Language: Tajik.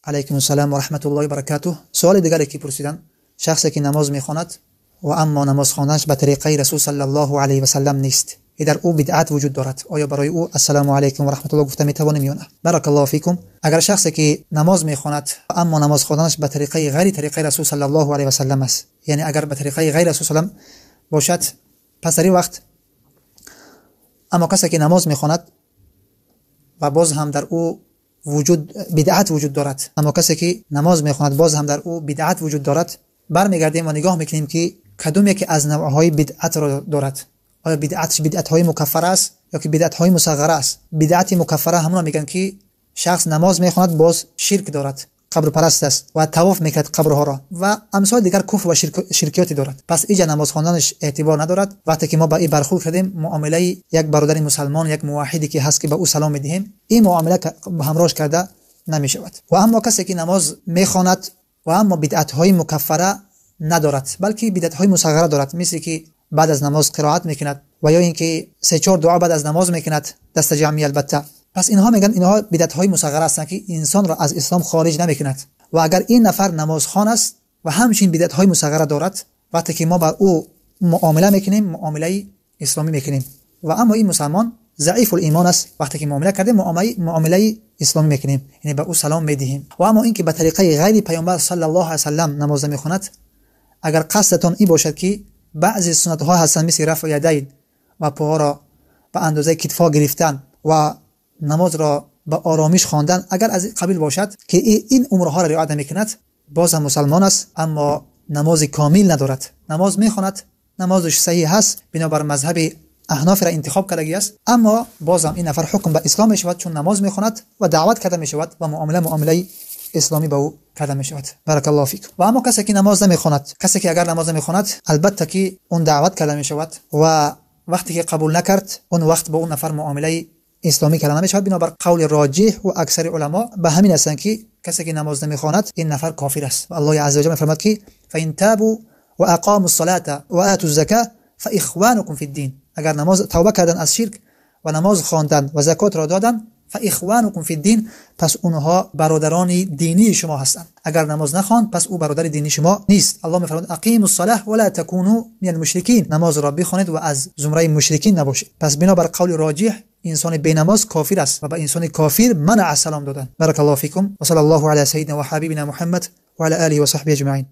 Алайкум ассалом ва раҳматуллоҳи ва баракатуҳ. Суоли дигаре ки пурсиданд, шахсе ки намоз мехонад ва аммо намоз хонданаш ба тариқаи Расул саллаллоҳу алайҳи васаллам нест, и дар ӯ бидъат вуҷуд дорад, оё барои ӯ ассалому алайкум ва раҳматуллоҳ гуфта метавонем ё на? Баракаллоҳу фикум. Агар шахсе ки намоз мехонад ва аммо намоз хонданаш ба тариқаи ғайри тариқаи Расул саллаллоҳу алайҳи васаллам аст, яъне агар ба тариқаи ғайри Расул саллам бошад, пас дар ин вақт аммо касе ки намоз мехонад ва боз ҳам дар ӯ вуҷуд бидъат вуҷуд дорад, аммо касе ки намоз мехонад боз ҳам дар ӯ бидъат вуҷуд дорад, бармегардем ва нигоҳ мекунем ки кадом яке аз навъҳои бидъатро дорад. Оё бидъатш бидъатҳои мукаффара аст ё ки бидъатҳои мусағғара аст? Бидъати мукаффара ҳамонро мегӯянд ки шахс намоз мехонад, боз ширк дорад, қабрпараст аст ва тавоф мекунад қабрҳоро ва амсоли дигар куфр ва ширкиёте дорад. Пас иҷа намоз хонданаш эътибор надорад. Вақте ки мо ба ин бархӯрд кардем, муомилаи як бародари мусалмон, як муваҳҳиде ки ҳаст, ки ба ӯ салом медиҳем, ин муомила ҳамроҳш карда намешавад. Ва аммо касе ки намоз мехонад ва аммо бидъатҳои мукаффара надорад, балки бидъатҳои мусағғара дорад, мисли ки баъд аз намоз қироат мекунад ва ё ин ки се-чор дуо баъд аз намоз мекунад, дастаҷамъӣ албатта. Пас инҳо мегӯянд, инҳо бидъатҳои мусағғара ҳастанд, ки инсонро аз ислом хориҷ намекунад. Ва агар ин нафар намозхон аст ва ҳамчунин бидъатҳои мусағғара дорад, вақте ки мо бар ӯ муомила мекунем, муомилаи исломӣ мекунем. Ва аммо ин мусалмон заифул имон аст, вақте ки муомила кардем, муомилаи исломӣ мекунем, яъне ба ӯ салом медиҳем. Ва аммо ин ки ба тариқаи ғайри паёмбар саллаллоҳу алайҳи васаллам намоз намехонад, агар қасдатон ин бошад ки баъзе суннатҳо ҳастанд, мисли рафъ ядайн ва поҳоро ба андозаи китфҳо гирифтан ва намозро ба оромиш хондан, агар аз ин қабил бошад ки ин умрҳоро риоят намекунад, боз ҳам мусалмон аст, аммо намози комил надорад. Намоз мехонад, намозаш саҳиҳ ҳаст, бинобар мазҳаби аҳнофро интихоб кардагӣ аст, аммо боз ҳам ин нафар ҳукм ба ислом мешавад, чун намоз мехонад ва даъват карда мешавад ва муомилаи исломӣ ба ӯ карда мешавад. Баракаллоҳу фикум. Ва аммо касе ки намоз намехонад, касе ки агар намоз намехонад, албатта ки он даъват карда мешавад ва вақте ки қабул накард, он вақт ба он нафар муомилаи исломӣ карда намешавад. Бинобар қавли роҷиҳ ва аксари уламо ба ҳамин ҳастанд ки касе ки намоз намехонад, ин нафар кофир аст. Ва Аллоҳи азза ва ҷалла мефармояд ки фаин табу ва ақому ссалата ва ату ззака фаихванукум фиддин. Агар намоз тавба кардан аз ширк ва намоз хондан ва закотро додан, фаихванукум фиддин, пас онҳо бародарони динии шумо ҳастанд. Агар намоз нахонд, пас ӯ бародари динии шумо нест. Аллоҳ мефармояд ақиму ссалаҳ ва ла такуну минал мушрикин, намозро бихонед ва аз зумраи мушрикин набошед. Пас бинобар қавли роҷиҳ, инсони бенамоз кофир аст ва ба инсони кофир манъ аз салом додан. Баракаллоҳу фикум ва саллаллоҳу ала саййидина ва ҳабибина Муҳаммад ва ала олиҳи ва саҳбиҳи аҷмаин.